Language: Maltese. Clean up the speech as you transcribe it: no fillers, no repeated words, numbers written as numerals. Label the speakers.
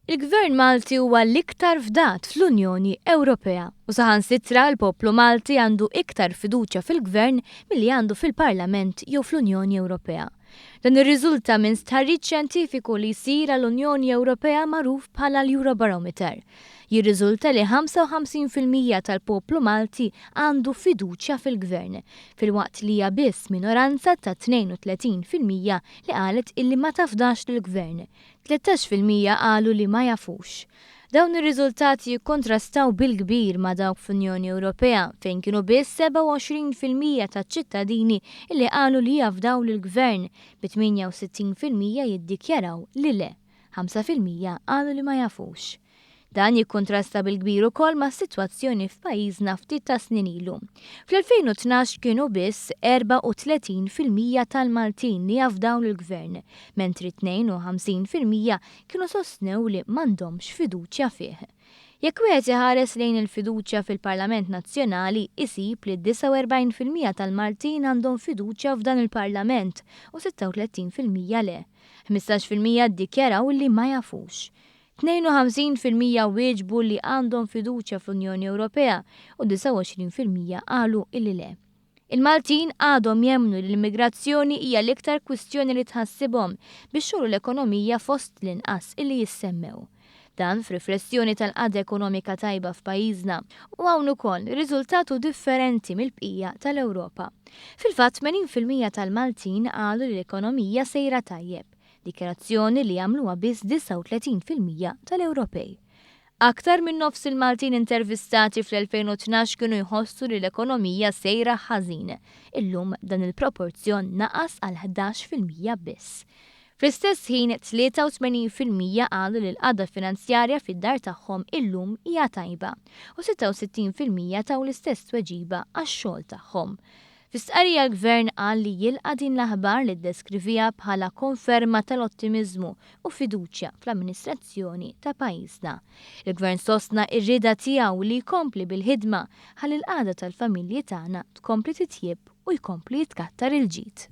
Speaker 1: Il-Gvern Malti huwa l-iktar fdat fl-Unjoni Ewropea u saħansitra l-poplu Malti għandu iktar fiduċja fil-Gvern milli għandu fil-Parlament jew fl-Unjoni Ewropea. Dan irriżulta minn stħarriġ xjentifiku li jsir għall-Unjoni Ewropea magħruf bħala l-Eurobarometer. Jirriżulta li 55% tal-poplu Malti għandu fiduċja fil-Gvern, filwaqt li hija biss minoranza ta' 32% li qalet illi ma tafdax lill-Gvern. 13% qalu li ma jafux. Dawn ir-riżultati jikkontrastaw bil-kbir ma' dawk fl-Unjoni Ewropea, fejn kienu biss 27% taċ-ċittadini li qalu li jafdaw lill-Gvern, bi 68% jiddikjaraw li le. 5% qalu li ma jafux. Dan jikkontrasta bil-kbir ukoll mas-sitwazzjoni f'pajjiżna ftit ta' snin ilu. Fl-2012 kienu biss 34% tal-Maltin li jafdaw lill-Gvern, mentri 52% kienu sostnew li m'għandhomx fiduċja fih. Jekk wieħed iħares lejn il-fiduċja fil-Parlament Nazzjonali, isib li 49% tal-Maltin għandhom fiduċja f'dan il-Parlament u 36% le. 15% ddikjaraw li ma jafux. 52% wieġbu li għandhom fiduċja fl-Unjoni Ewropea u 29% qalu illi le. Il-Maltin għadhom jemmnu li l-immigrazzjoni hija l-iktar kwistjoni li tħassibhom, bix-xogħol u l-ekonomija fost l-inqas illi jissemmew. Dan f'riflessjoni tal-qagħda ekonomika tajba f'pajjiżna u hawn ukoll riżultat hu differenti mill-bqija tal-Ewropa. Fil-fatt 80% tal-Maltin qalu li l-ekonomija sejra tajjeb. Dikjarazzjoni li għamluha biss 39% tal-Ewropej. Aktar minn nofs il-Maltin intervistati fl-2012 kienu jħossu li l-ekonomija sejra ħażin. Illum dan il-proporzjon naqas għal 11% biss. Fl-istess ħin 83% qalu li l-qagħda finanzjarja fid-dar tagħhom illum hija tajba u 66% taw l-istess tweġiba għax-xogħol tagħhom. Fi stqarrija l-Gvern qal li jilqa' din l-aħbar li ddeskriviha bħala konferma tal-ottimiżmu u fiduċja fl-amministrazzjoni ta' pajjiżna. Il-Gvern sostna r-rieda tiegħu li jkompli bil-ħidma ħalli l-qagħda tal-familji tagħna tkompli titjieb u jkompli jitkattar il-ġid.